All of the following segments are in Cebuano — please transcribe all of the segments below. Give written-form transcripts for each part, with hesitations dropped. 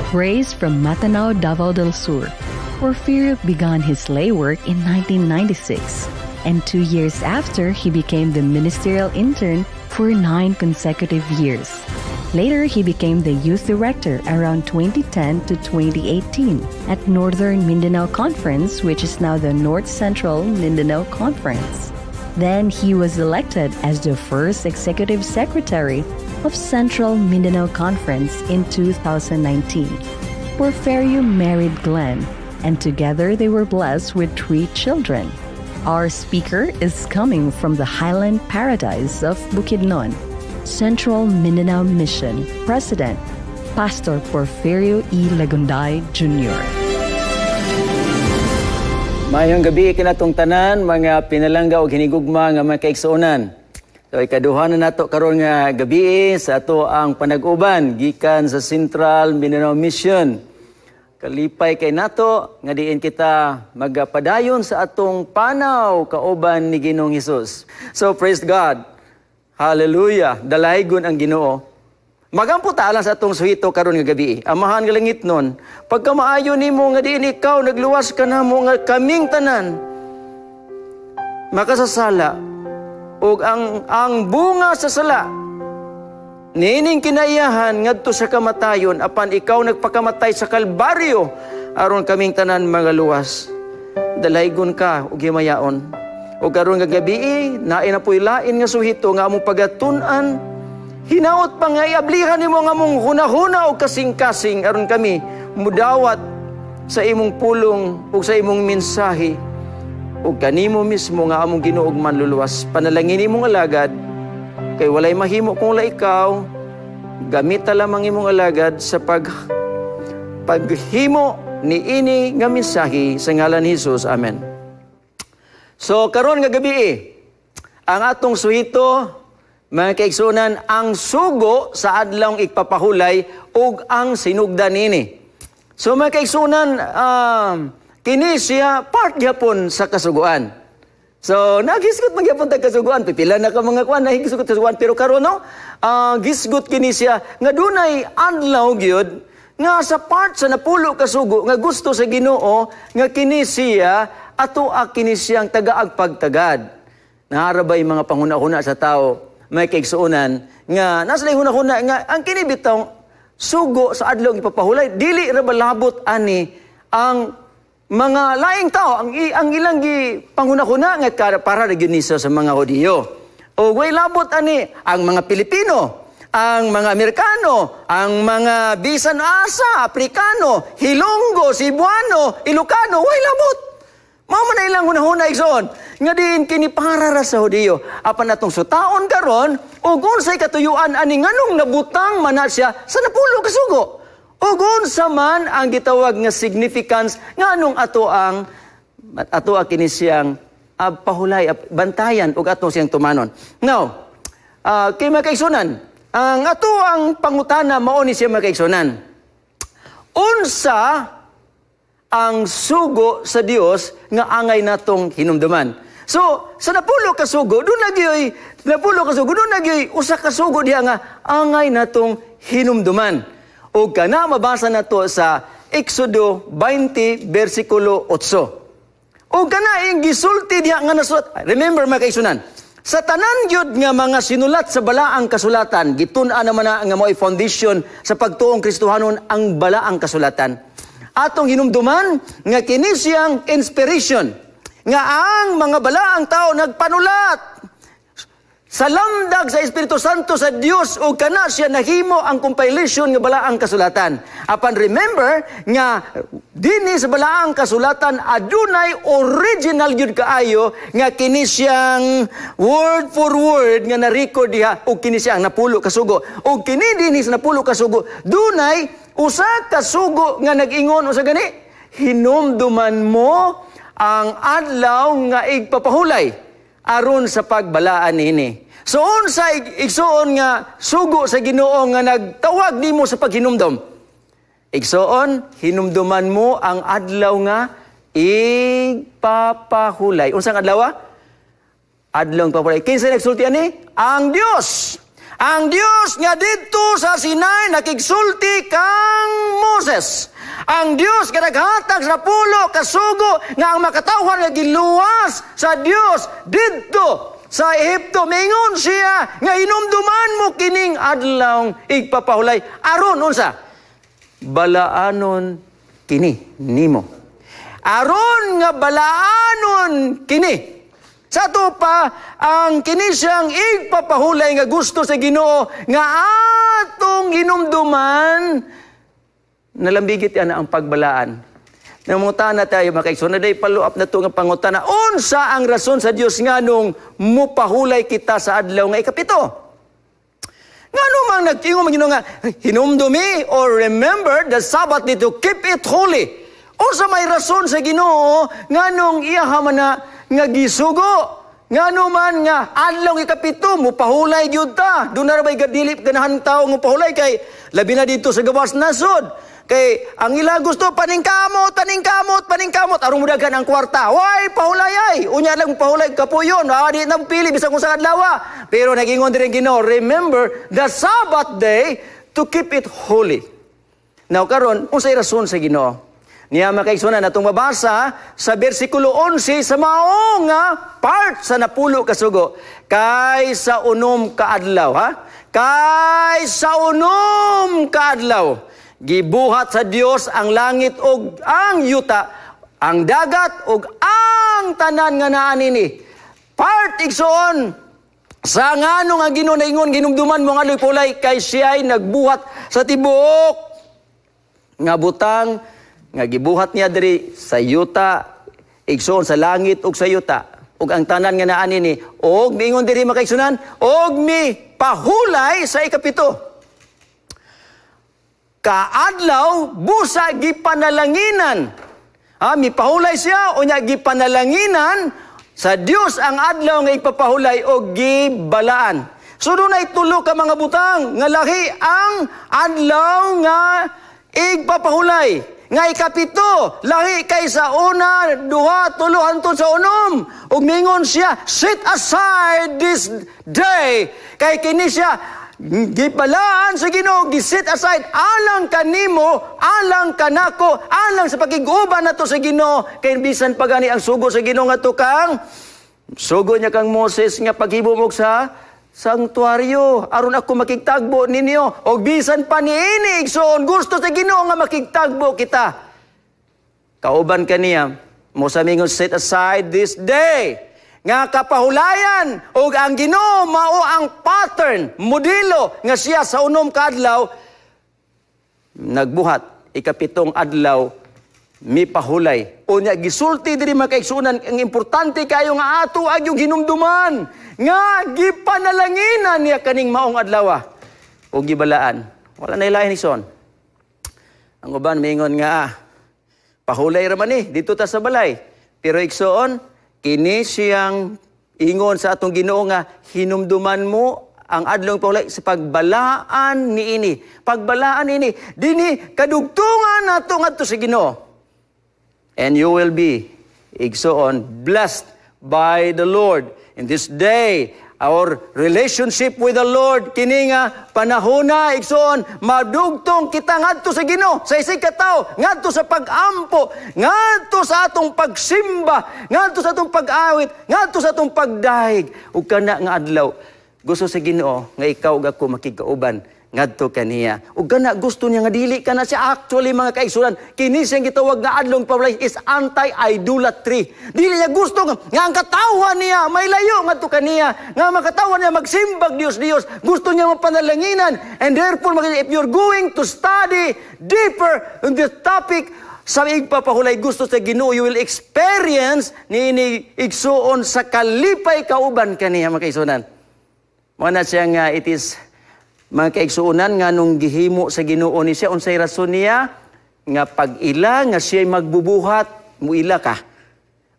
Raised from Matanao, Davao del Sur, Porfirio began his lay work in 1996, and 2 years after, he became the ministerial intern for 9 consecutive years. Later, he became the youth director around 2010 to 2018 at Northern Mindanao Conference, which is now the North Central Mindanao Conference. Then he was elected as the first executive secretary of Central Mindanao Conference in 2019. Porferio married Glenn, and together they were blessed with three children. Our speaker is coming from the highland paradise of Bukidnon, Central Mindanao Mission President, Pastor Porfirio E. Lagunday Jr. Maayong gabii kanatong tanan, mga pinalangga og hinigugma nga mga kaigsuonan. So ikaduha na nato karon nga gabi sa ato ang panag-uban gikan sa Central Mindanao Mission. Kalipay kay nato nga diin kita magapadayon sa atong panaw kauban ni Ginoong Hesus. So praise God. Hallelujah. Dalaygon ang Ginoo. Magampo ta alang sa atong suhito karon nga gabi. Amahan nga langitnon, pagkamaayo nimo nga diin ikaw nagluwas kanamo nga kaming tanan makasasala ug ang bunga sa sala niining kinaiyahan ngadto sa kamatayon, apan ikaw nagpakamatay sa Kalbaryo aron kaming tanan magaluwas. Dalaygon ka ug himayaon. Ug karon nga gabi, naay na puy lain nga suhito nga among pagatun-an. Hinaot pa nga iablihan nimo ang among hunahuna o kasing-kasing aron kami mudawat sa imong pulong ug sa imong mensahe ug kanimo mismo nga among Ginoo ug Manluluwas. Panalangin imong alagad kay walay mahimo kung wala ikaw. Gamita lamang imong alagad sa paghimo niini nga mensahe, sa ngalan ni Jesus. Amen. So karon nga gabi, ang atong suhito, mga kaigsunan, ang sugo sa adlawng igpapahulay ug ang sinugdan nini. So mga kaigsunan, kini siya part gyapon sa kasuguan. So naghisgot man gyapon tag kasuguan, pipila na ka mga kuan nahisgot kasuguan, pero karon no, gisgot kini siya nga dunay adlaw gyud nga sa part sa napulo kasugo nga gusto sa Ginoo nga kini siya ato kini siyang tagaag pagtagad. Naarabay mga panghuna-huna sa tao, may kaigsuonan, nga nasa lay huna-huna nga ang kini bitong sugo sa adlaw ipapahulay dili ra labot ani ang mga laing tao, ang ilang gi panghuna-huna nga para ra gyud ni sa mga Hudiyo o way labot ani ang mga Pilipino, ang mga Amerikano, ang mga bisan asa, Afrikano, Hilonggo, Cebuano, Ilocano, way labot. Mao man na ilang hunahuna, igsoon, nga diin kini para ra sa Hudiyo. Apan atong sutaon karon ug unsay katuyuan ani, nganong nabutang man na siya sa napulo ka sugo, ug unsa man ang gitawag nga significance nga anong ato ang kini siyang pahulay, bantayan ug ato siyang tumanon. Now, kay mga kaigsunan, ang ato ang pangutana mao ni siya, mga kaigsunan. Unsa ang sugo sa Dios nga angay natong hinumduman? So, sa napulo ka sugo, doon nagyoy, napulo ka sugo, doon nagyoy usa ka sugo diha nga angay natong hinumduman. O kana mabasa nato sa Exodo 20 versikulo 8. O kana ing gisulti diha nga nasulat. Remember, mga kaigsunan, sa tanan gyud nga mga sinulat sa balaang kasulatan, gitun-an naman na nga mo'y foundation sa pagtuong Kristohanon ang balaang kasulatan. Atong hinumduman nga kini siyang inspiration nga ang mga balaang tao nagpanulat sa lamdag sa Espiritu Santo sa Dios ug kana siya nahimo ang compilation nga balaang kasulatan. Apan remember nga dinhi sa balaang kasulatan adunay original gyud kaayo nga kini siyang word for word nga na-record diha ug kini siya ang napulo kasugo. Ug kini dinhi sa napulo kasugo dunay usa ka sugo nga nag-ingon usa gani: "Hinumduman mo ang adlaw nga igpapahulay aron sa pagbalaan niini." So unsa, igsuon, nga sugo sa Ginoo nga nagtawag nimo sa paghinumdom? Igsuon, hinumduman mo ang adlaw nga igpapahulay. Unsang adlaw? Adlaw igpapahulay. Kinsa nagsulti ani? Ang Dios. Ang Dios nga didto sa Sinai nakigsulti kang Moses. Ang Dios nga naghatag sa 10 kasugo nga ang makatawhan nga giluwas sa Dios didto sa Ehipto. Mingon siya nga hinumduman mo kining adlaw igpapahulay aron unsa? Balaanon kini nimo. Aron nga balaanon kini. Sa ato pa, ang kini siyang igpapahulay nga gusto sa Ginoo nga atong hinumduman, nalambigit yan ang pagbalaan. Nangutana tayo, mga kaigsoon, na day follow up na to nga pangutana, unsa ang rason sa Dios nganong mupahulay kita sa adlaw nga 7? Ngano mang nag-ingon man Ginoo nga hinumdumi or remember the Sabbath day to keep it holy? Unsa may rason sa Ginoo nganong iya man na nga gisugo? Ngano man nga adlaw 7 mupahulay gyud ta? Doon na ra bay dili ganahan tawo nga pahulay kay labi na dito sa gawas nasod. Kay ang ila gusto paningkamot, paningkamot, paningkamot aron modagan ang kwarta. Way pahulay ay. Unya lang pahulay kapuyon. Di na pili bisan kung sa adlaw. Pero nagingon diri Ginoo, remember the Sabbath day to keep it holy. Now karon unsay rason sa Ginoo? Niya makaigsunan atong mabasa sa bersikulo 11 sa mao nga part sa 10 kasugo. Kay sa 6 ka adlaw, ha? Kay sa 6 ka adlaw gibuhat sa Dios ang langit ug ang yuta, ang dagat ug ang tanan nga naa nini. Part igsoon sa ngano nga Ginoo naingon ginumduman mo nga pulay kay siya'y nagbuhat sa tibuok nga butang nga gibuhat niya diri sa yuta, igsoon sa langit ug sa yuta ug ang tanan nga naa nini. Og miingon diri makaigsunan og mi pahulay sa 7. Kaadlaw busa gipanalanginan. Ha, mipahulay siya unya gipanalanginan sa Dios ang adlaw nga ipapahulay og gibalaan. So dunay tulo ka mga butang nga lahi ang adlaw nga igpapahulay. Nga 7, lahi kay sa una, duha, tulo, hantod sa unom. Ug mingon siya, set aside this day. Kay kini siya, gibalaan sa Ginoo, giset aside alang kanimo, alang kanako, alang sa pakig-uban nato sa Ginoo. Kay bisan pa gani ang sugo sa Ginoo ngadto kang sugo niya kang Moses nga paghimo mo sa sanktuaryo aron ako makigtagbo ninyo. Og bisan pa niini igsoon, gusto sa Ginoo nga makigtagbo kita. Kauban kaniya mo sa mingon, set aside this day nga kapahulayan og ang Ginoo mao ang pattern, modelo nga siya sa 6 ka adlaw nagbuhat, 7 adlaw mipahulay. Unya gisulti diri mga kaigsuonan, ang importante kayo nga ato ag yung hinumduman nga gipanalanginan niya kaning maong adlaw o gibalaan. Wala na ilain igsoon. Ang uban mingon nga pahulay ra man ni dito ta sa balay. Pero igsoon, kini siyang ingon sa atong Ginoo nga hinumduman mo ang adlong pahulay sa pagbalaan niini. Pagbalaan niini dinhi kadugtungan nato ngadto sa Ginoo. And you will be, igsoon, blessed by the Lord. In this day, our relationship with the Lord, kini nga panahona, igsoon, madugtong kita ngadto sa Ginoo, sa isig ka tawo, ngadto sa pag-ampo, ngadto sa atong pagsimba, ngadto sa atong pag-awit, ngadto sa atong pagdahig. Ug kana nga adlaw, gusto sa Ginoo nga ikaw ug ako makigkauban ngadto kaniya. Ug kana gusto niya nga dili ka na siya. Actually mga kaigsunan, kini siyang gitawag nga adlong pahulay is anti-idolatry. Dili niya gusto nga ang katawhan niya may layo ngadto kaniya, nga makatawhan niya magsimbag Dios Dios. Gusto niya mapanalanginan. And therefore, if you're going to study deeper on this topic sa igpapahulay gusto sa Ginoo, you will experience niini igsuon sa kalipay kauban kaniya mga kaigsunan. Mo na siya nga it is mga kaigsuonan nga nung gihimo sa Ginoo ni siya, unsay rason niya nga pag-ila nga siya'y magbubuhat, muila ka.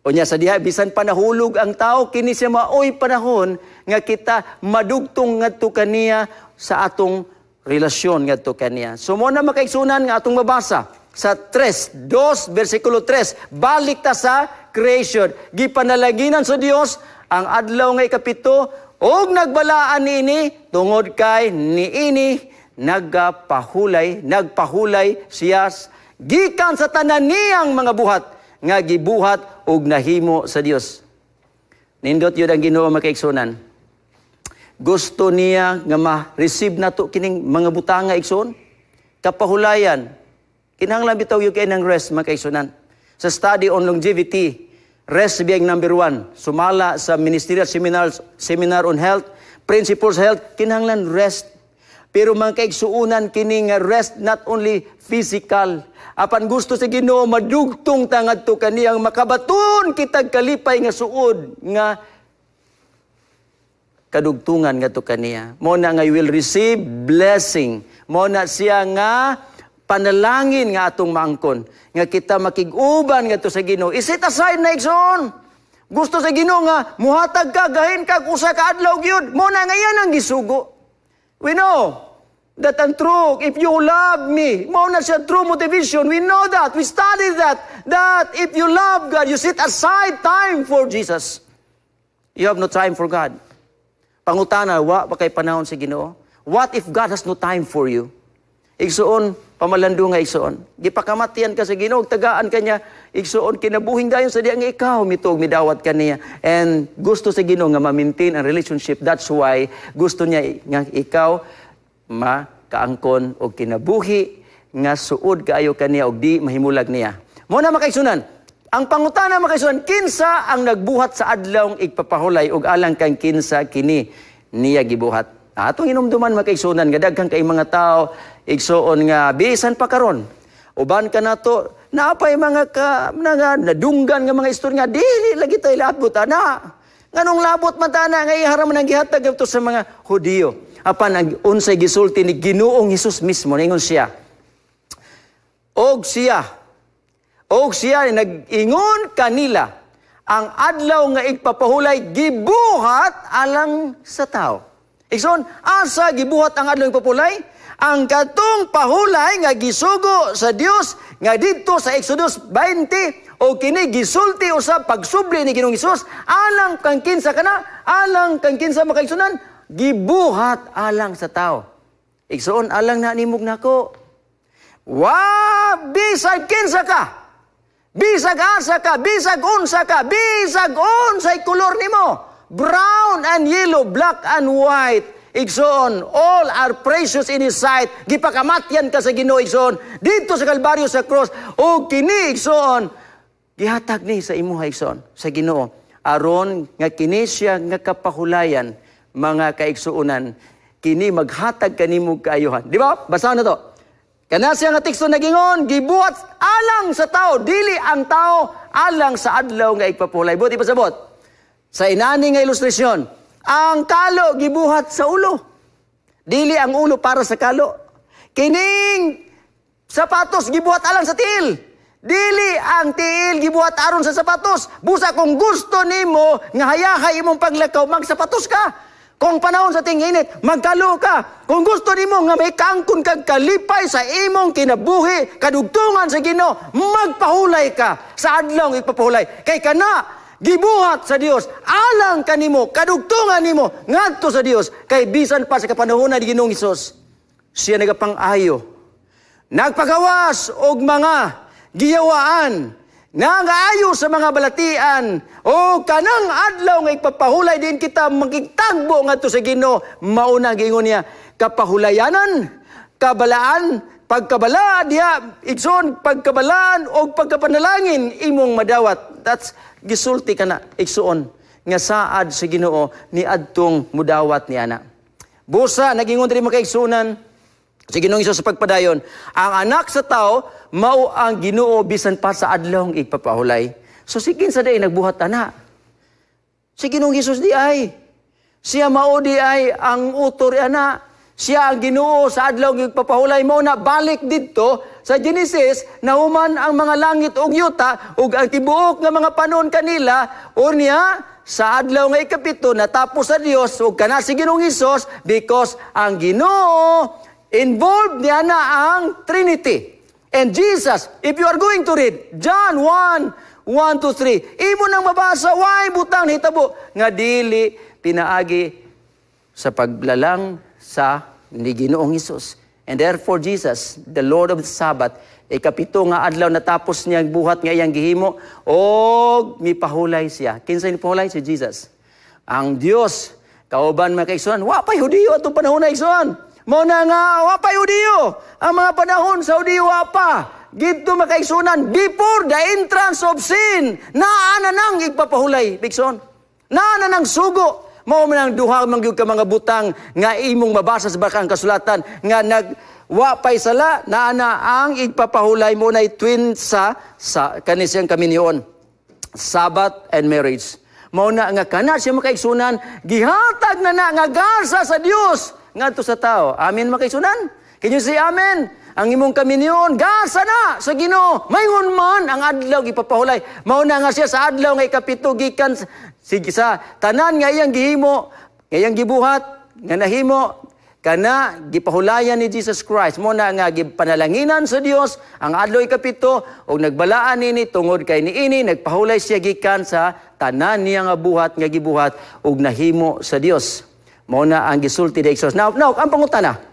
Unya sa diha bisan pa nahulog ang tao, kini siya maoy panahon nga kita madugtong ngadto kaniya sa atong relasyon ngadto kaniya. So mo na makaigsuonan nga atong mabasa sa 3, 2 versikulo 3, balik ta sa creation. Gipanalanginan sa Dios ang adlaw nga 7 Og nagbalaan niini tungod kay niini nagapahulay, nagpahulay siya gikan sa tanan niyang mga buhat nga gibuhat og nahimo sa Dios. Nindot yun ang Ginoo, mga kaigsunan. Gusto niya nga ma-receive nato kining mga butanga, igsoon. Kapahulayan. Kinahanglan bitaw yung kay ng rest, mga kaigsunan. Sa study on longevity, rest biyang number one. Sumala sa ministerial seminar on health, principles health, kinahanglan rest. Pero mga kaigsuunan, kini nga rest not only physical, apan gusto sa Ginoo madugtong ta ngadto kaniyang makabaton kitag kalipay nga suod nga kadugtungan ngadto kaniya. Mo na nga you will receive blessing. Mo na siya nga panalangin nga atong maangkon nga kita makig-uban ngadto sa Ginoo. I-set aside na, igsoon. Gusto sa Ginoo nga muhatag ka gahin kag usa ka adlaw gyud. Mo na nga yan ang gisugo. We know that ang true, if you love me, mo na siya true motivation. We know that. We study that. That if you love God, you set aside time for Jesus. You have no time for God. Pangutana, wa ba kay panahon sa Ginoo? What if God has no time for you? Igsuon, pamalando nga igsuon. Gipakamatian ka sa Ginoo, tagaan ka niya, igsuon, kinabuhing dayon sa diya nga ikaw mituog midawat ka niya. And gusto sa Ginoo nga ma-maintain ang relationship. That's why gusto niya nga ikaw makaangkon og kinabuhi nga suod kaayo kaniya og di mahimulag niya. Mo na, makaigsunan. Ang pangutana, makaigsunan, kinsa ang nagbuhat sa adlawng igpapahulay ug alang kang kinsa kini niya gibuhat? Atong inumduman, makaigsunan, nga daghan kay mga tao, igsuon, nga bisan pa karon uban ka nato naapay mga ka nga nadunggan nga mga istorya nga dili lagi tay labot ana, nganong labot man ta ana nga ihara man ang gihatag adto sa mga Hudiyo. Apan ang unsay gisulti ni Ginoong Hesus mismo, ningon siya og siya nag-ingon kanila, ang adlaw nga igpapahulay gibuhat alang sa tao. Igsoon, asa gibuhat ang adlaw igpapahulay? Ang katong pahulay nga gisugo sa Dios nga didto sa Exodus 20 o kini gisulti usab pagsubli ni Ginoong Hesus alang kang kinsa kana, alang kang kinsa, makaigsunan? Gibuhat alang sa tao. Igsoon, alang na nimog nako. Wa bisag kinsa ka. Bisag asa ka, bisag unsa ka, bisag unsay kolor nimo. Brown and yellow, black and white. Igsoon, all are precious in His sight. Gipakamatyan ka sa Ginoo, igsoon, dito sa Kalbaryo sa cross. O kini, igsoon, gihatag ni sa imuha, igsoon, sa Ginoo. Aron nga kini siya nga kapahulayan, mga kaigsuonan, kini maghatag kanimo kaayuhan. Di ba? Basahan na to. Kana siya nga teksto nagingon, gibuhat alang sa tao, dili ang tao alang sa adlaw nga igpapulay. Buti pasabot. Sa inani nga ilustrasyon, ang kalo gibuhat sa ulo. Dili ang ulo para sa kalo. Kining sapatos gibuhat alang sa tiil. Dili ang tiil gibuhat aron sa sapatos. Busa kung gusto nimo nga hayahay imong paglakaw, magsapatos ka. Kung panahon sa tinginit, magkalo ka. Kung gusto nimo nga may kangkon kag kalipay sa imong kinabuhi, kadugtungan sa Ginoo, magpahulay ka sa adlaw igpapahulay. Kay kana gibuhat sa Dios alang kanimo, kadugtungan nimo ngadto sa Dios. Kay bisan pa sa kapanahon ni Ginoong Hesus, siya nagapang-ayo, nagpagawas og mga giyawaan, nangaayo sa mga balatian o kanang adlaw nga ipapahulay din kita makigtagbo ngadto sa Ginoo. Mauna giingon niya kapahulayanan, kabalaan, pagkabala diha, igsoon, pagkabalaan og pagkapanalangin imong madawat. That's gisulti kana, igsoon, nga saad sa Ginoo ni adtong mudawat ni ana. Busa nagingon diri, makaigsuonan, sa Ginoong Hesus sa pagpadayon, ang Anak sa Tao mao ang Ginoo bisan pa sa adlawng igpapahulay. So si kinsa day nagbuhat ana? Si Ginoong Hesus di ay. Siya mao di ay ang utor ana. Siya ang Ginoo sa adlaw igpapahulay. Mao na balik didto sa Genesis, nahuman ang mga langit ug yuta ug ang tibuok nga mga panon kanila, unya sa adlaw nga ikapito natapos sa Dios ug kana si Ginoong Hesus, because ang Ginoo involved niya na ang Trinity. And Jesus, if you are going to read John 1, 1 to 3, imo nang mabasa, why butang hitabo nga dili pinaagi Sa paglalang sa ni Ginoong Hesus. And therefore Jesus, the Lord of the Sabbath, ikapito nga adlaw natapos niya ang buhat nga iyang gihimo og mipahulay siya. Kinsa ni pahulay? Si Jesus. Ang Dios kauban, mga kaigsuonan, wa pa'y Hudiyo atong panahon na, igsoon. Mao na nga wa pa'y Hudiyo. Ang mga panahon sa Hudiyo, wa pa. Didto, mga kaigsuonan, before the entrance of sin, naa na nang igpapahulay, igsoon. Naa na nang sugo. Mao man ang duha man gyud ka mga butang nga imong mabasa sa Balaang Kasulatan nga nag wa pay sala, naa na ang igpapahulay mo na twin sa kani siyang kaminyoon. Sabbath and marriage. Mao na nga kana siya, mga kaigsuonan, gihatag na na nga gasa sa Dios ngadto sa tao. Amen, mga kaigsuonan? Can you say amen? Ang imong kaminyoon, gasa na sa Ginoo. Maingon man ang adlaw ipapahulay. Mao na nga siya sa adlaw nga ikapito gikan sige sa tanan nga iyang gihimo, nga iyang gibuhat, nga nahimo, kana gipahulayan ni Jesus Christ. Mao na nga gipanalanginan sa Dios ang adlaw ikapito ug nagbalaan nini tungod kay niini nagpahulay siya gikan sa tanan niya nga buhat nga gibuhat ug nahimo sa Dios. Mao na ang gisulti di Jesus. Now, ang pangutana,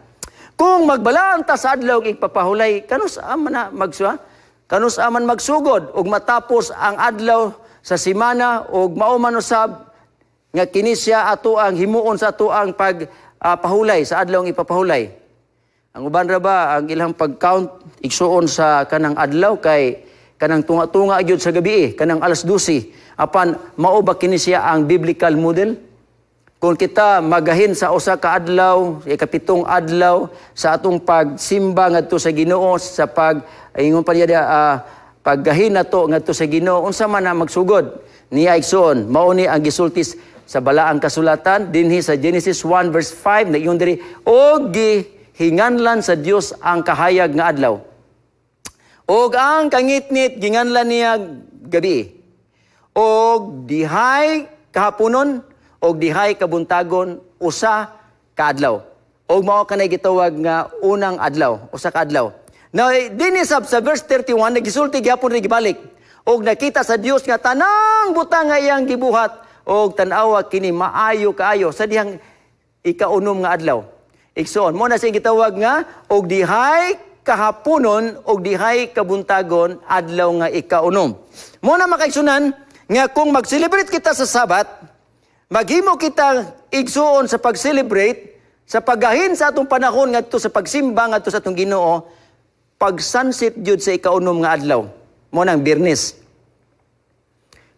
kung magbalaan ta sa adlaw igpapahulay, kanus man na magsua? Kanus man magsugod ug matapos ang adlaw sa simana ug mao man usab nga kini siya ato ang himuon sa ato ang pag pahulay sa adlaw ipapahulay? Ang uban ra ba ang ilang pag-count, igsuon, sa kanang adlaw kay kanang tunga-tunga gyud sa gabi, kanang alas 12. Apan mao ba kini siya ang biblical model? Kung kita magahin sa usa ka adlaw, ikapitong adlaw sa atong pagsimba ngadto sa Ginoo, sa pag ingon pa niya paggahin nato ngadto sa Ginoo, unsa man na magsugod niya, igsuon? Mao ni ang gisulti sa Balaang Kasulatan dinhi sa Genesis 1 verse 5 na ingon diri, "Og gihinganlan sa Dios ang kahayag nga adlaw. Og ang kangitngit ginganlan niya gabi. Og dihay kahaponon og dihay kabuntagon, usa ka adlaw." Og mao kanay gitawag nga unang adlaw, usa ka adlaw. Now, dinhi sab sa verse 31 nagisulti gyapon ri gibalik. "Og nakita sa Dios nga tanang butang nga iyang gibuhat og tan-awa kini maayo kaayo," sa dihang ikaunom nga adlaw. Igsoon, mao na siya gitawag nga "og dihay kahaponon og dihay kabuntagon, adlaw nga ikaunom." Mao na, mga kaigsuonan, nga kung mag-celebrate kita sa Sabat, maghimo kita, igsuon, sa pag-celebrate sa paggahin sa atong panahon ngadto sa pagsimba ngadto sa atong Ginoo pag sunset jud sa ikaunom nga adlaw. Mao nang Biyernes.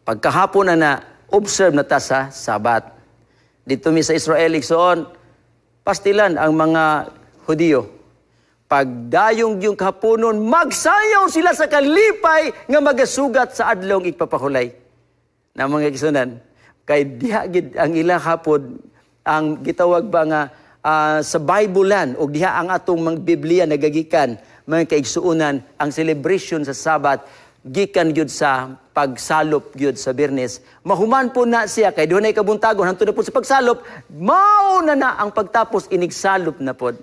Pagkahapon na na observe na ta sa Sabat. Didto mi sa Israel, igsoon, pastilan ang mga Hudiyo. Pagdayong yung kahaponon, magsayaw sila sa kalipay nga magasugat sa adlong igpapahulay. Na mga igsuonan, kay diha gid ang ila hapon ang gitawag ba nga sa Biblean o diha ang atong mga Biblia nagagikan, mga kaigsuonan, ang celebration sa Sabat gikan gyud sa pagsalop gyud sa Biyernes. Mahuman po na siya kay dunay kabuntagon hangtod na po sa pagsalop, mao na na ang pagtapos inigsalop na pod.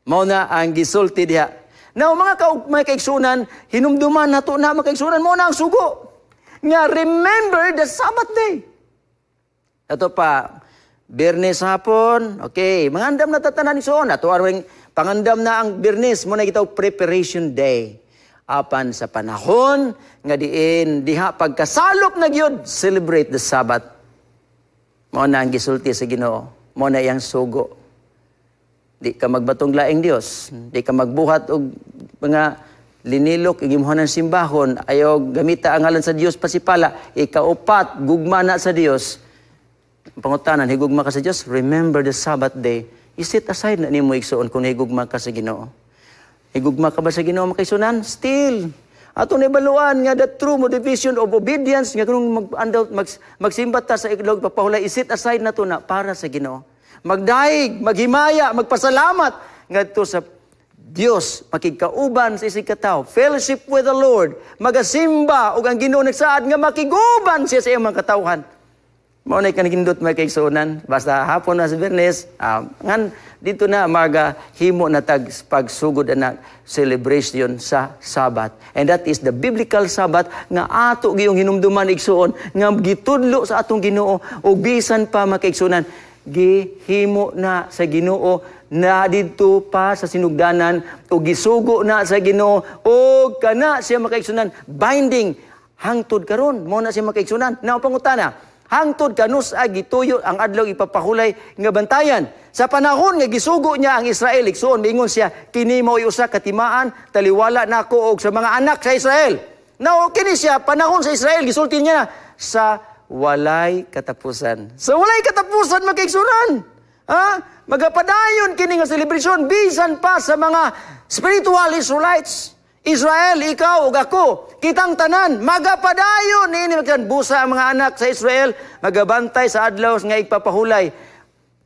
Mao na ang gisulti diha. Now, mga kaigsuonan, hinumduman nato na, mga kaigsuonan, mao na ang sugo nga remember the Sabbath day. Ato pa, Biyernes hapon, okay, mangandam na tatanan igsoon. Ato aring pangandam na ang Biyernes, mao na gitawag preparation day. Apan sa panahon nga diin diha pagkasalop na gyud, celebrate the Sabbath. Mao na ang gisulti sa Ginoo. Mao na iyang sugo. Di ka magbatong laing Dios, di ka magbuhat og mga linilok igimuhan ng simbahon, ayaw gamita ang ngalan sa Dios pasipala. Ikaupat, gugma na sa Dios. Pangutanan, higugma ka sa Dios? Remember the Sabbath day. I-set aside na nimo, igsuon, kung higugma ka sa Ginoo. Higugma ka ba sa Ginoo, mga kaigsuonan? Still, ato nahibaluan nga the true motivation of obedience nga kung magsimba ta sa adlaw papahulay, i-set aside na to na para sa Ginoo. Magdaig, maghimaya, magpasalamat ngadto sa Dios, makigkauban sa isig katawo, fellowship with the Lord, magasimba ug ang Ginoo nagsaad nga makiguban siya sa iyang mga katawhan. Mao na kanindot, mga kaigsuonan. Basta hapon na sa Biyernes, ngan dito na magahimo na tag pagsugod na celebration sa Sabat. And that is the biblical Sabbath nga ato giyong hinumduman, igsuon, nga gitudlo sa atong Ginoo ug bisan pa, mga kaigsuonan, Gihimo na sa Ginoo na didto pa sa sinugdanan o gisugo na sa Ginoo o kana siya, makaigsunan, binding hangtod karon. Mo na siya, makaigsunan. Na pangutana, hangtod kanus-a gituyo ang adlaw ipapahulay nga bantayan? Sa panahon nga gisugo niya ang Israel, igsuon, miingon siya, "Kini mao usa ka timaan, taliwala nako og sa mga anak sa Israel." Now kini siya, panahon sa Israel gisulti niya sa walay katapusan. Sa walay katapusan, makaigsunan. Ha? Magapadayon kini nga selebrasyon bisan pa sa mga spiritual Israelites. Israel, ikaw ug ako, kitang tanan magapadayon niini. Magkan busa ang mga anak sa Israel magabantay sa adlaw nga igpapahulay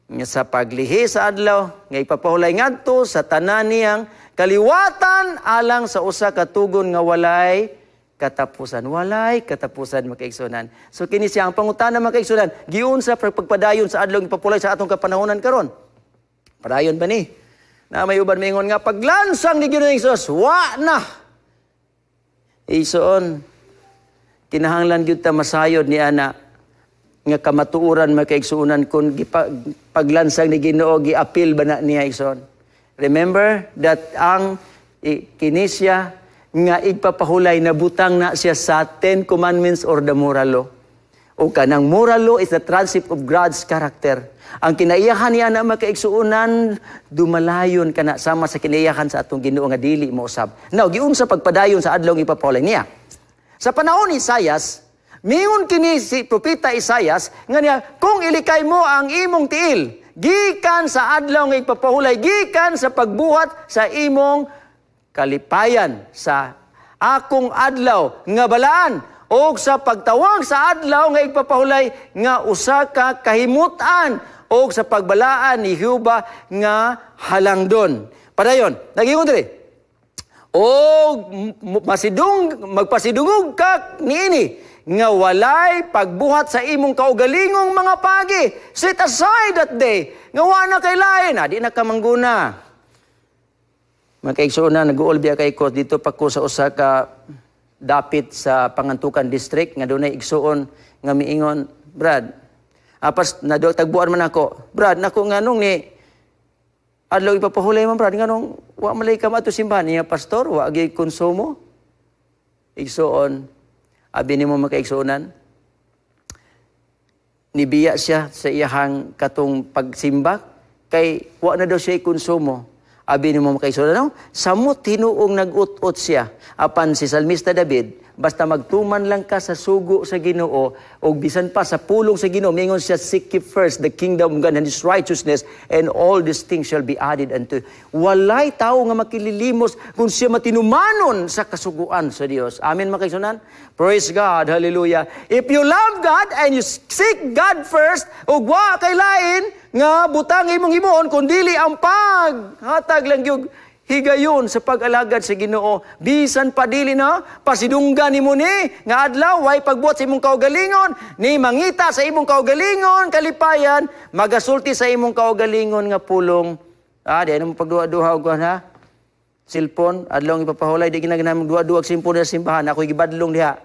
nga sa paglihi sa adlaw nga ipapahulay ngadto sa tanan niyang kaliwatan alang sa usa ka tugon nga walay katapusan. Walay katapusan, makaigsunan. So kini siya ang pangutana, makaigsunan. Giunsa pagpadayon sa adlaw ipapulay sa atong kapanahonan karon? Padayon ba ni? Na may uban mingon nga paglansang ni Ginoong Hesus, wa na. Igsoon, kinahanglan gyud ta masayod ni ana nga kamatuoran, makaigsuonan, kung paglansang ni Ginoo, giapil ba na niya, igsoon. Remember that ang kini siya nga igpapahulay, nabutang na siya sa Ten Commandments or the moral law. O kanang moral law is the transcript of God's character. Ang kinaiyahan niya na, makaigsuonan, dumalayon kana sama sa kinaiyahan sa atong Ginoo nga dili mo usab. Now, giunsa pagpadayon sa adlaw ipapahulay niya? Sa panahon ni Isayas, mingon kini si Propeta Isayas nga niya, kung ilikay mo ang imong tiil, gikan sa adlaw nga ipapahulay, gikan sa pagbuhat sa imong kalipayan sa akong adlaw nga balaan o sa pagtawag sa adlaw nga ipapahulay nga usa ka kahimutan o sa pagbalaan ni Jehova nga halangdon. Padayon, nagingon diri. O masidung magpasidungog ka niini nga walay pagbuhat sa imong kaugalingong mga pagi. Set aside that day nga wa na kay lain, di na ka mangguna. Makaigsoon na, nag-uol biya kay ko dito pa ko sa usa ka dapit sa Pangantukan District nga dunay igsuon nga miingon, "Brad, apas na tagbuan man ako. Brad, nako, nganong ni adlaw ipapahulay man, Brad, nganong wa malay ka mato simbahan niya, pastor, wa gyud konsumo?" Igsuon, abi nimo, makaigsuonan, nibiya siya sa iyahang katong pagsimba kay wa na daw siya konsumo. Abi nimo, makaigsuonan, no? Samot hinuong nag-ut-ut siya. Apan si Salmista David, basta magtuman lang ka sa sugo sa Ginoo o bisan pa sa pulong sa Ginoo, mingon siya, "Seek ye first the kingdom of God and His righteousness, and all these things shall be added unto." Walay tao nga makililimos kung siya matinumanon sa kasuguan sa Dios. Amen, makaigsuonan? Praise God. Hallelujah. If you love God and you seek God first, ug wa kay lain nga butang imong himuon kun dili ang paghatag lang gyud higayon sa pag-alagad sa Ginoo, bisan pa dili na pasidunggan nimo ni nga adlaw, way pagbuhat sa imong kaugalingon, ni mangita sa imong kaugalingon kalipayan, magasulti sa imong kaugalingon nga pulong, di mo pagduha-duha og ha cellphone adlaw ipapahulay. Di ginagana magduha-duha og cellphone sa simbahan. Ako'y gibadlong diha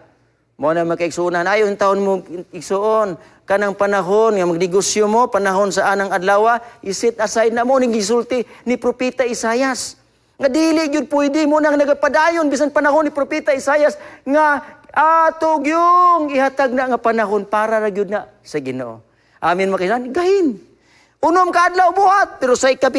mo na, makaigsuonan. Ayon taon mo igsuon kanang panahon nga magnegosyo mo, panahon sa anang adlaw, i-set aside na mo ning gisulti ni Propeta Isayas nga dili gyud pwede mo nang nagapadayon bisan panahon ni Propeta Isayas nga ato gyung ihatag na nga panahon para ra gyud na sa Ginoo. Amen, makaisan? Gahin. 6 ka adlaw buhat, pero sa 7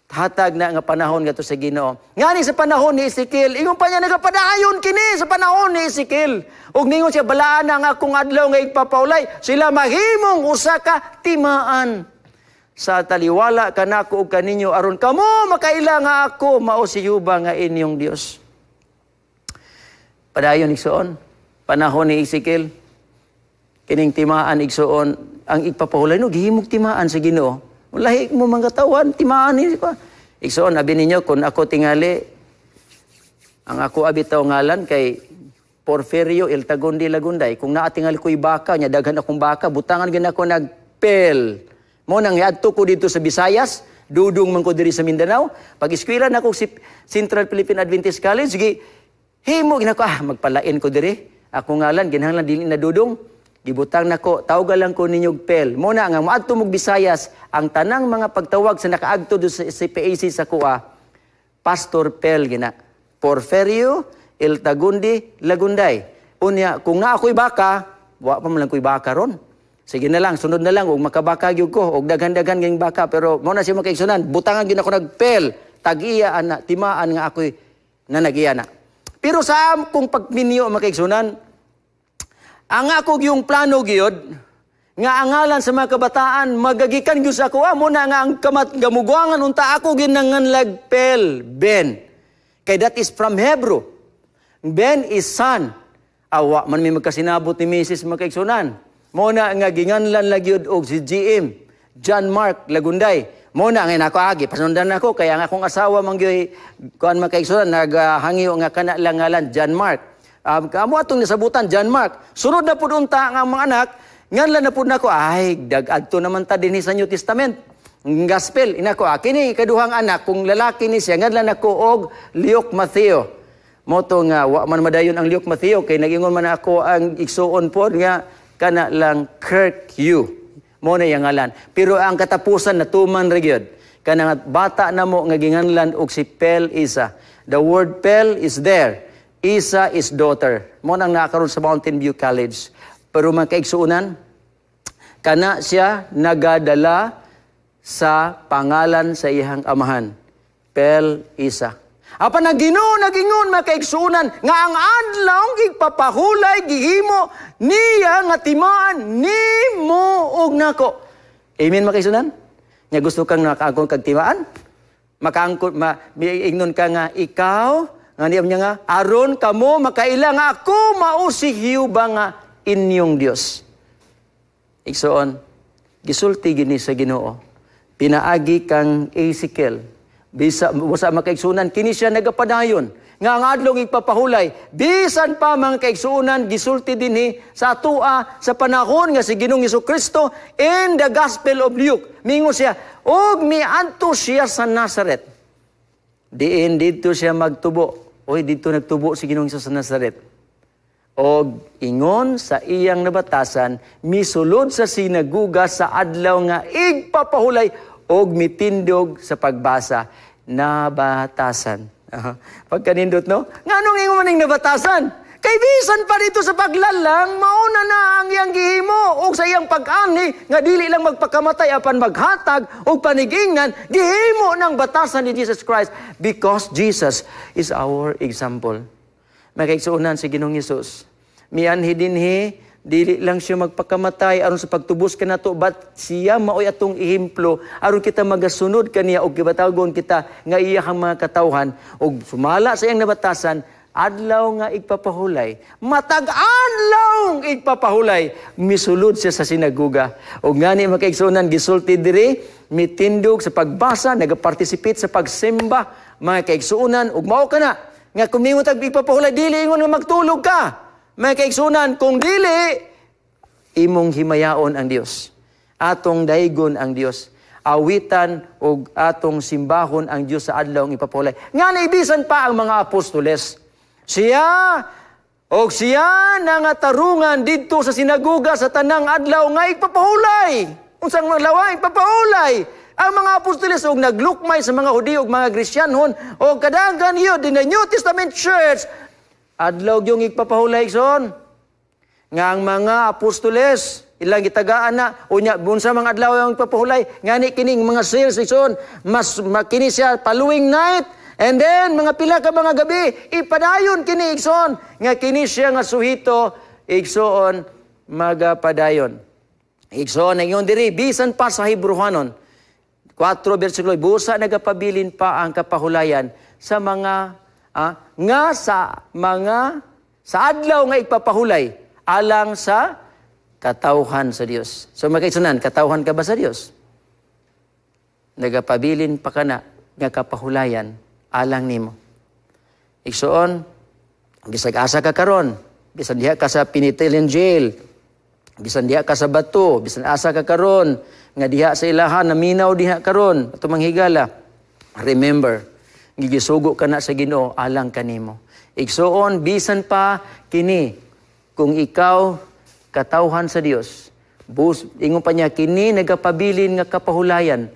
hatag na nga panahon ngadto sa Ginoo. Ngani sa panahon ni Ezekiel, ingon pa niya nagapadayon kini sa panahon ni Ezekiel. Ug ningon siya, "Balaan na nga akong adlaw nga igpapaulay, sila mahimong usa ka timaan sa taliwala kanako ug kaninyo aron kamo makaila nga ako mao si Jehova nga inyong Dios." Padayon, igsuon, panahon ni Ezekiel, kining timaan, igsuon, ang igpapahulay no gihimog timaan sa Ginoo. Lahi mo mga katawan, timaan ni pa. Igsuon, abi ninyo kung ako tingali ang ako abitaw ngalan kay Porfirio Iltagundi Lagunday. Kung naa tingali ko'y baka, nya daghan akong baka, butangan gin ako nagpel. Mo nang adto ko dito sa Visayas, dudong man ko diri sa Mindanao. Pag eskwela na ako si Central Philippine Adventist College, sige, himo ginako magpalain ko diri. Ako ngalan ginahanglan dili na dudong. Gibutang nako, tawga lang ko ninyo Pel. Mo na nga moadto mog Visayas, ang tanang mga pagtawag sa nakaagto do sa CPAC sa kuha, Pastor Pel gina. Porferio El Tagundi Lagunday. Unya, kung na ako'y baka, wa pa man lang ko'y baka ron. Sige na lang, sunod na lang, ug makabaka gyud ko, og daghan-daghan gyud baka, pero mo na siya makaigsunan, butangan gyud ako nagpel, tag-iya ana, timaan nga ako'y nanagiya na. Pero sa akong pagminyo, makaigsunan, ang ako yung plano gyud nga ang ngalan sa mga kabataan magagikan gyud sa ako, mo na nga ang kamat gamugwangan unta ako ginanganlag Pel Ben. Kay that is from Hebrew. Ben is son. Awa man mi magkasinabot ni Mrs., makaigsunan. Mo na nga ginganlan la gyud og si GM John Mark Lagunday. Mo na nga nako agi pasundan nako kaya ang akong asawa man gyud kuan, makaigsunan, naghangyo nga kana lang ngalan John Mark. Kamo atong nasabutan John Mark. Sunod na pud unta ang mga anak, nganlan na pud nako, ay dag-adto naman ta dinhi sa New Testament. Ang Gospel inako, kini kaduhang anak kung lalaki ni siya, nganlan nako og Luke Matthew. Moto nga wa man madayon ang Luke Matthew kay nagingon man ako ang igsuon pod nga kana lang Kirk Yu. Mo na yang ngalan. Pero ang katapusan natuman ra gyud. Kana nga bata namo nga ginganlan og si Pel Isa. The word Pel is there. Isa is daughter. Mo nang nakaroon sa Mountain View College. Pero mga kaigsuonan, kana siya nagadala sa pangalan sa iyang amahan. Pel Isa. Apan ang Ginoo nagingon, mga kaigsuonan, nga ang adlaw gigpapahulay gihimo niya nga timaan nimo og nako. Amen, mga kaigsuonan? Nga gusto kang nakaangkon kag timaan? Makaangkon ma miingnon ka nga ikaw nga niya nga aron kamo makaila nga ako mao si Jehova nga inyong Dios. Igsoon, gisulti gini sa Ginoo. Pinaagi kang Ezekiel. Bisa busa, makaigsunan, kini siya nagapadayon nga ang adlong ipapahulay. Bisan pa, mga kaigsuonan, gisulti dinhi sa atua sa panahon nga si Ginoong Kristo in the Gospel of Luke. Mingon siya, og miadto siya sa Nazaret. Diin didto siya magtubo. Oy, didto nagtubo si Ginoong Hesus sa Nazaret. Og ingon sa iyang nabatasan, misulod sa sinaguga sa adlaw nga igpapahulay og mitindog sa pagbasa. Nabatasan. Pagkanindot, no? Nganong ingon maning nabatasan? Kay bisan pa dito sa paglalang, mauna na ang iyang gihimo og sa iyang pag-ani nga dili lang magpakamatay apan maghatag og panigingnan, gihimo ng batasan ni Jesus Christ because Jesus is our example. Makaigsuonan, si Ginoong Hesus mianhi dinhi, dili lang siya magpakamatay aron sa pagtubos kanato, but siya maoy atong ehemplo aron kita magasunod kaniya og gibatagon kita nga iyahang mga katawhan. Og sumala sa iyang nabatasan, adlaw nga igpapahulay, matag adlaw igpapahulay, misulod siya sa sinaguga. Og ngani, makaigsuonan, gisulti diri, mitindog sa pagbasa, nagaparticipate sa pagsimba, mga kaigsuonan. Ug mao kana nga kung mingon tag igpapahulay, dili ingon nga magtulog ka. Mga kaigsuonan, kung dili imong himayaon ang Dios, atong daygon ang Dios, awitan og atong simbahon ang Dios sa adlaw ng ipapahulay. Nga naibisan pa ang mga apostoles, siya og siya nangatarungan didto sa sinaguga sa tanang adlaw nga igpapahulay. Unsang mga lawa igpapahulay? Ang mga apostoles og naglukmay sa mga Hudiyo ug mga Krisyanhon og kadaghan yun in the New Testament Church. Adlaw yung igpapahulay, son. Nga ang mga apostoles ilang gitagaan na unya unsa mga adlaw ang igpapahulay? Ngani kining mga sales, son, mas makini siya following night and then mga pila ka mga gabi ipadayon kini, igsoon, nga kini siya nga suhito, igsoon, magapadayon. Igsoon, ingon diri bisan pa sa Hebrehanon 4 versikulo, busa nagapabilin pa ang kapahulayan sa mga nga sa mga sa adlaw nga igpapahulay alang sa katawhan sa Dios. So makaigsunan, katawhan ka ba sa Dios? Nagapabilin pa kana nga kapahulayan alang nimo. Igsoon, bisag asa ka karon, bisan diha ka sa penitentiary jail, bisan diha ka sa bato, bisan asa ka karon, nga diha sa ilahan, naminaw diha karon, ato manghigala. Remember, gigisugo ka na sa Ginoo alang kanimo. Igsoon, bisan pa kini, kung ikaw katawhan sa Dios. Bus, ingon pa niya, kini nagapabilin nga kapahulayan,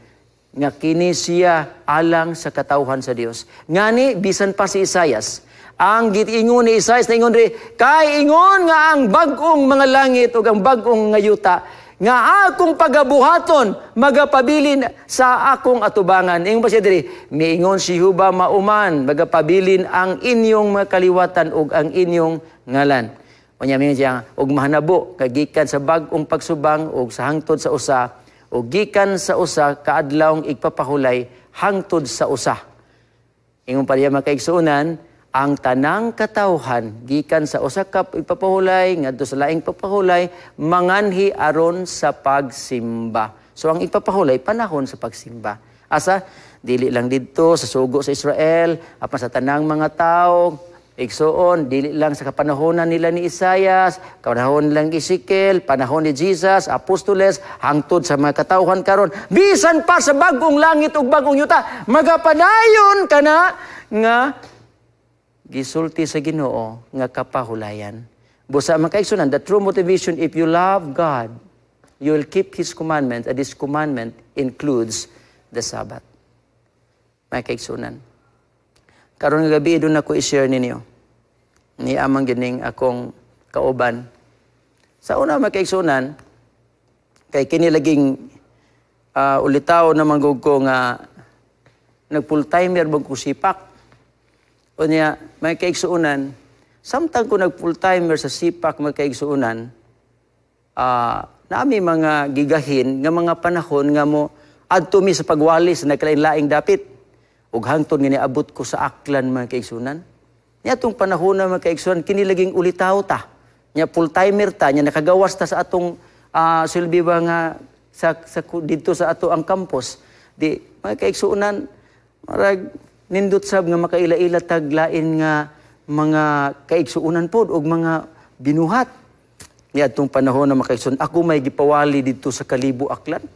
nga kini siya alang sa katawhan sa Dios. Ngani, bisan pa si Isayas, ang giingon ni Isayas na ingon ri, kay ingon nga ang bag-ong mga langit ug ang bag-ong nga yuta, nga akong pagabuhaton, magapabilin sa akong atubangan. Ingon pa siya diri, miingon si Jehova mauman, magapabilin ang inyong mga kaliwatan ug ang inyong ngalan. Unya mingon siya, ug mahanabo kagikan sa bag-ong pagsubang ug sa hangtod sa usa, ug gikan sa usa ka adlawng igpapahulay hangtod sa usa. Ingon pa niya, mga kaigsuonan, ang tanang katawhan gikan sa usa ka igpapahulay ngadto sa laing pagpahulay manganhi aron sa pagsimba. So ang igpapahulay, panahon sa pagsimba. Asa dili lang didto sa sugo sa Israel, apan sa tanang mga tawo igsuon, dili lang sa kapanahonan nila ni Isayas, panahon lang Ezekiel, panahon ni Jesus, apostoles, hangtod sa mga katawhan karon, bisan pa sa bag-ong langit ug bag-ong yuta, magapadayon kana nga gisulti sa Ginoo nga kapahulayan. Busa, mga kaigsunan, the true motivation, if you love God, you will keep His commandment, and this commandment includes the Sabbath. Mga kaigsunan, karon nga gabi doon ako i-share ninyo. Ni amang gining akong kauban. Sa una, mga kaigsunan, kay kini laging ulitaw na manggug ko nga nag full-timer bang ko CPAC. Unya, mga kaigsuunan, samtang ko nag full-timer sa CPAC, mga kaigsuunan, naami mga gigahin nga mga panahon nga mo adto mi sa pagwali sa nagkalain-laing dapit. Ug hangtod nga niabot ko sa Aklan, mga kaigsunan. Nya atong panahon na, mga kaigsunan, kini laging ulitaw ta. Nya full-timer ta, nya nakagawas ta sa atong silbi ba nga sa didto sa ato ang campus. Di, mga kaigsunan, marag nindot sab nga makaila-ila tag lain nga mga kaigsuunan pod og mga binuhat. Niya atong panahon na, mga kaigsuonan, ako may gipawali didto sa Kalibo, Aklan.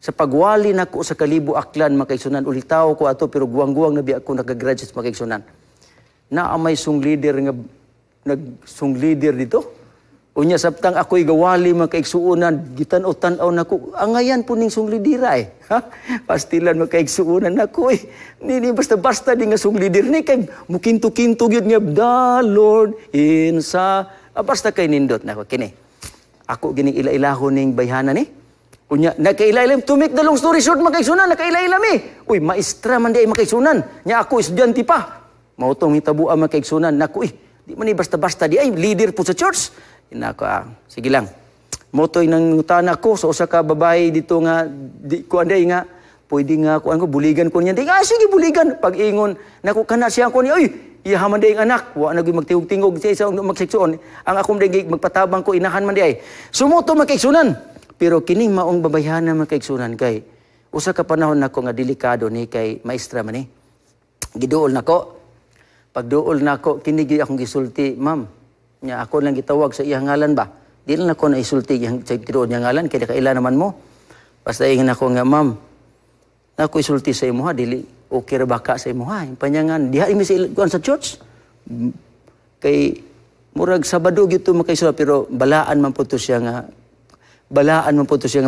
Sa pagwali nako sa Kalibo, Aklan, mga kaigsunan, ulitaw ko ato pero guwang-guwang na biya ako nakagraduate, mga kaigsunan. Naa may song leader nga nag song leader dito. Unya sabtang ako'y gawali, mga kaigsuonan, gitan-aw-tan-aw nako. Angayan po ning song leadera eh. Ha? Pastilan, mga kaigsuonan, nako eh. Nini basta-basta di nga song leader ni kay mukinto-kinto gyud nga the Lord in sa basta kay nindot nako kini. Ako gining ila-ilahon ning bayhana ni. Unya, nakaila-ilam, to make the long story short, mga kaigsunan, nakaila-ilam eh. Uy, maestra man di ay, mga kaigsunan. Nya ako, estudyante pa. Mao tong hitabo, mga kaigsunan. Naku eh, di man ni basta-basta di ay, leader po sa church. Inako, sige lang. Motoy nang ngutana ko sa usa ka babae dito nga, di ko anday nga, pwede nga kuan ko, buligan ko niya. Di, sige, buligan. Pag ingon, naku, kana siya ko niya, uy, iya man di ang anak. Wa na gyud magtingog-tingog siya sa magseksuon. Ang akong di magpatabang ko, inahan man di ay. Sumuto, mga kaigsunan. Pero kining maong babayhana, mga kaigsunan, kay usa ka panahon nako nga delikado ni kay maestra man ni. Giduol nako. Pagduol nako, kini gyud akong gisulti, ma'am. Nya ako lang gitawag sa iyang ngalan ba? Di lang ako na isulti iyang sa tinuod niya ngalan kay nakaila naman mo. Basta ingon ako nga, ma'am, nako isulti sa imo ha, dili okay ra baka sa imo ha. Panyangan diha imi sa kuan sa church. Kay murag Sabado gyud to, mga kaigsunan, pero balaan man po to siya nga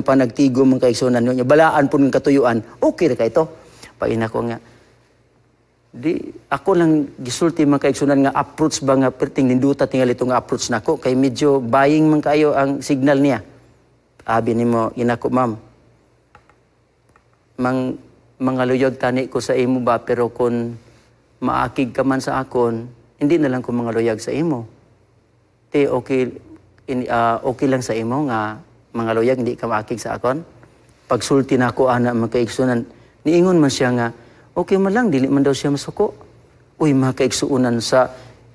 panagtigo, mga kaigsunan niya. Balaan po ng katuyuan. Okay ra kay to. Pag-ina ko nga, di, ako lang gisulti, mga kaigsunan, nga approach ba nga perting ninduta tingali ito nga approach nako kay medyo buying man kayo ang signal niya. Abi nimo inako, ma'am. Mang mga luyag tani ko sa imo ba, pero kung maakig ka man sa akon, hindi na lang ko mga luyag sa imo. Ti okay in, okay lang sa imo nga mga luyag, hindi ka maakig sa akon. Pagsulti na ako ana, mga kaigsunan, niingon man siya nga okay man lang, dili man daw siya masuko. Uy, mga kaigsuonan, sa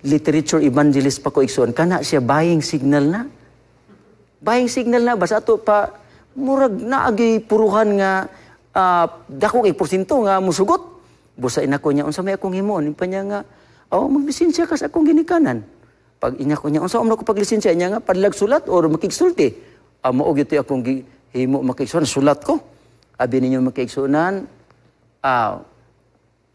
literature evangelist pa ko igsuon, kana siya buying signal na. Buying signal na, basta ato pa, murag naagi puruhan nga, dako kay porsinto nga musugot. Busa ina ko niya, unsa may akong himon? Pa niya nga, oh, maglisensya ka sa akong ginikanan. Pag ina ko niya, unsa man ako paglisensya niya nga, padlag sulat or makigsulti. Mao gyud akong himo, makigsuon, sulat ko. Abi ninyo, mga kaigsuonan,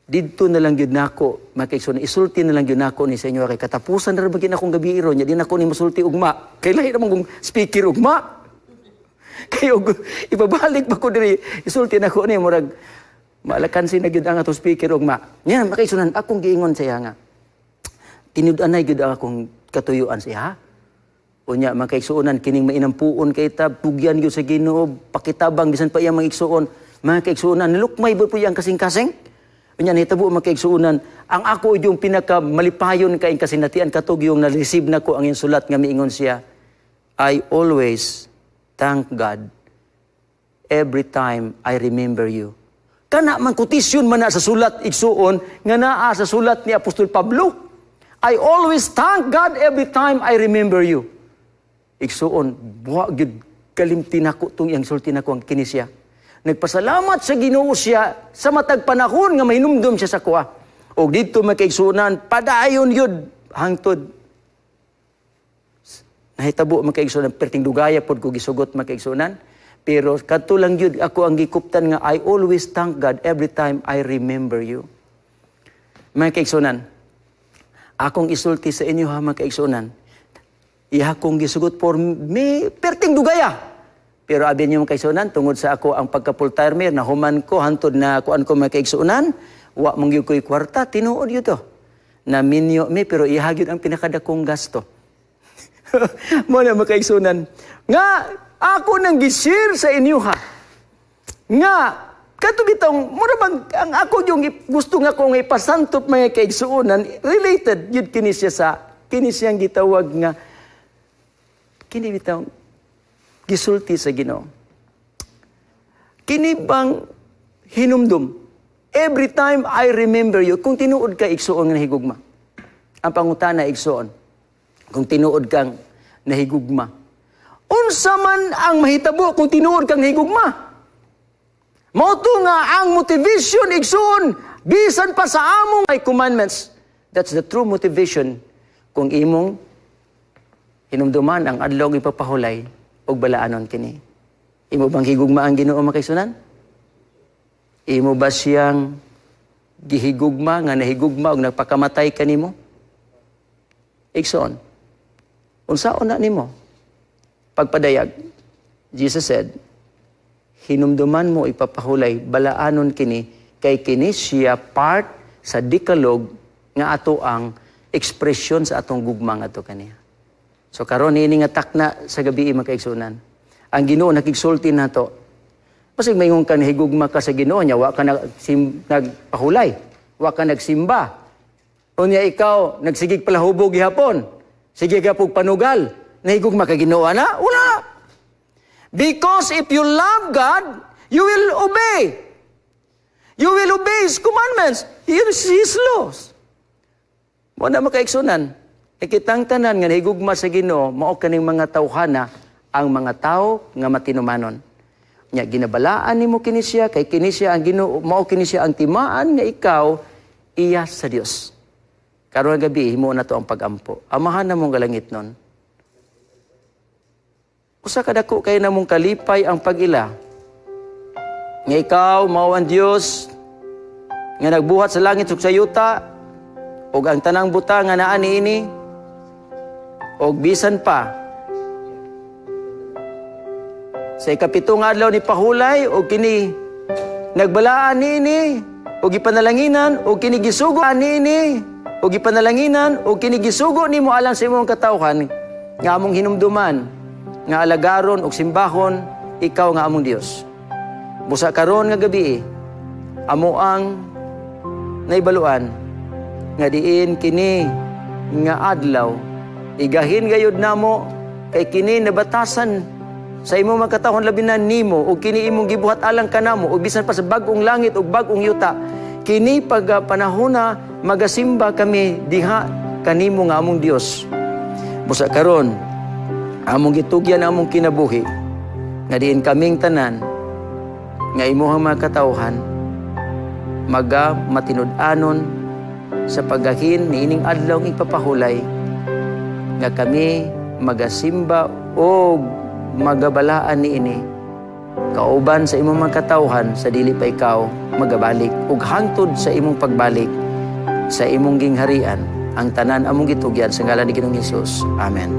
Didto na lang gyud nako, mga kaigsuonan, isulti na lang gyud nako ni sa inyo kay katapusan na ra ba akong gabi ron, nya di nako ni mosulti ugma. Kay lahi naman kung speaker ugma. Kay og ibabalik pa ko diri, isulti nako ni murag maalakansi na gyud ang atong speaker ugma. Nya, mga kaigsuonan, akong giingon sa iya nga tinud-anay gyud ang akong katuyuan sa iya. Unya, mga kaigsuonan, kining mainampuon kay ta, pugyan gyud sa Ginoo, pakitabang bisan pa iyang mga igsuon. Mga kaigsuonan, nilukmay ba po iyang kasing-kasing? Unya, nahitabo, mga kaigsuonan, ang ako yung pinaka malipayon kaing kasinatian katog yung na-receive nako ang iyang sulat nga miingon siya, "I always thank God every time I remember you." Kana man quotation man na sa sulat, igsuon, nga naa sa sulat ni Apostol Pablo. "I always thank God every time I remember you." Igsuon, buwa gyud kalimti nako tong iyang sulti nako ang kini siya. Nagpasalamat sa Ginoo siya sa matag panahon nga mahinumdum siya sa kuha. Og didto, mga kaigsuonan, padayon yun hangtod nahitabo, mga kaigsuonan, perting dugaya pod ko gisugot, mga kaigsuonan. Pero kadto lang yun ako ang gikuptan nga "I always thank God every time I remember you." Mga kaigsuonan, akong isulti sa inyo ha, mga kaigsuonan. Iha kong gisugot for me perting dugaya. Pero abi niyo, mga kaigsuonan, tungod sa ako ang pagka-full-timer, na human ko, hantod na kuan ko, mga kaigsuonan, wa mong gyud ko'y kwarta, tinuod yun to. Na minyo mi, pero iha gyud ang pinakadakong gasto. Mo na, mga kaigsuonan, nga ako nang gi-share sa inyo ha. Nga, kato bitong, mura bang, ang ako yung gusto nga kong ipasantop, mga kaigsuonan, related yun kini siya sa, kini siyang gitawag nga, kini bitong, gisulti sa Ginoo. Kini bang hinumdum? "Every time I remember you," kung tinuod ka, igsuon, nga nahigugma. Ang pangutana, igsuon, kung tinuod kang nahigugma, unsa man ang mahitabo kung tinuod kang nahigugma? Mao to nga ang motivation, igsuon, bisan pa sa among ay commandments. That's the true motivation kung imong hinumduman ang adlaw ipapahulay ug balaanon kini. Imo bang higugma ang Ginoo, mga kaigsuonan? Imo ba siyang gihigugma nga nahigugma ug nagpakamatay kanimo? Igsoon, unsaon na nimo? Pagpadayag, Jesus said, hinumduman mo ipapahulay, balaanon kini, kay kini siya part sa Decalogue nga ato ang ekspresyon sa atong gugma ngadto kaniya. So karon ini nga takna sa gabi, mga kaigsuonan, ang Ginoo nakigsulti nato. Basig maingon ka nahigugma ka sa Ginoo nya wa ka nagpahulay, wa ka nagsimba. Unya ikaw nagsigig palahubog gihapon. Sige ka pug panugal. Nahigugma ka Ginoo na? Wala. Because if you love God, you will obey. You will obey His commandments, His laws. Mo na, mga kaigsuonan, kitang tanan nga nahigugma sa Ginoo, mao kaning mga tawhana ang mga tao nga matinumanon. Nya ginabalaan nimo kini siya kay kini siya ang Ginoo, mao kini siya ang timaan nga ikaw iya sa Dios. Karon gabi, himo na to ang pagampo. Amahan namong langitnon, usa ka dako kay namong kalipay ang pag-ila nga ikaw mao ang Dios nga nagbuhat sa langit ug sa yuta ug ang tanang butang nga naa niini ug bisan pa sa ikapito nga adlaw ni pahulay ug kini nagbalaan niini ug gipanalanginan ug kini gisugo niini ug gipanalanginan ug kini gisugo nimo alang sa imong katawhan nga among hinumduman nga alagaron ug simbahon ikaw nga among Dios. Busa karon nga gabi, amo ang naibaluan nga diin kini nga adlaw igahin gayud namo kay kini nabatasan sa imong mga katawhan, labi na nimo, ug kini imong gibuhat alang kanamo. Ug bisan pa sa bag-ong langit ug bag-ong yuta, kini pag panahona magasimba kami diha kanimo nga among Dios. Busa karon among gitugyan among kinabuhi nga diin kaming tanan nga imuhang mga katawhan maga matinud-anon sa paggahin niining adlaw ng ipapahulay nga kami magasimba o magabalaan niini. Kauban sa imong mga katawhan sa dili pa ikaw magabalik ug hangtod sa imong pagbalik sa imong gingharian. Ang tanan among gitugyan sa ngalan ni Ginoong Hesus. Amen.